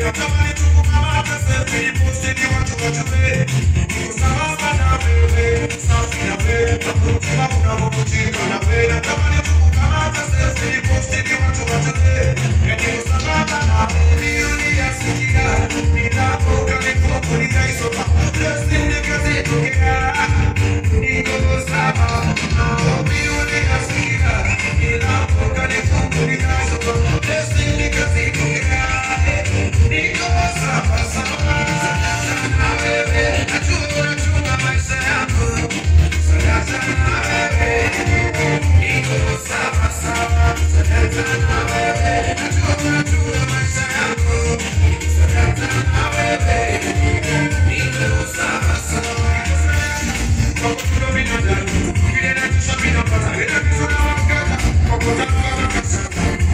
Natamani tukukamata selfie niposti ni watu wajue. Niko sambamba na wewe, safi na wewe, hakuna unavyokutika na wewe. Natamani tukukamata selfie niposti ni watu wajue. Niko sambamba na wewe, uliyasikia ninapoka nifokulia blessing nikazitokea. Niko sawa, maombi uliyasikia ninapoka nifokulia blessing nikazitokea. Niko sawa sawa na wewe, najua unachunga maisha yangu. Sadaka na wewe, niko sawa sawa. Sadaka na wewe, najua unachunga maisha yangu. Sadaka na wewe, niko sawa sawa. Kwa kuwa binadamu, kile natisha binapata, ila kitu na wakata, kwa kutaka kasa.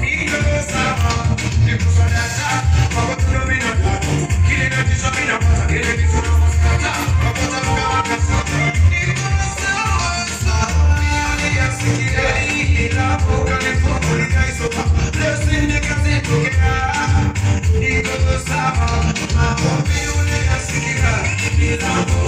Niko sawa, niko sadaka. Kwa kuwa binadamu, kile natisha binapata, ila kitu na wakata, kwa kutaka kasa. Niko sawa sawa, niliyasikia ninapoka nifokulia isopa, blessing nikazitokea. Niko sawa, maombi uliyasikia ninapoka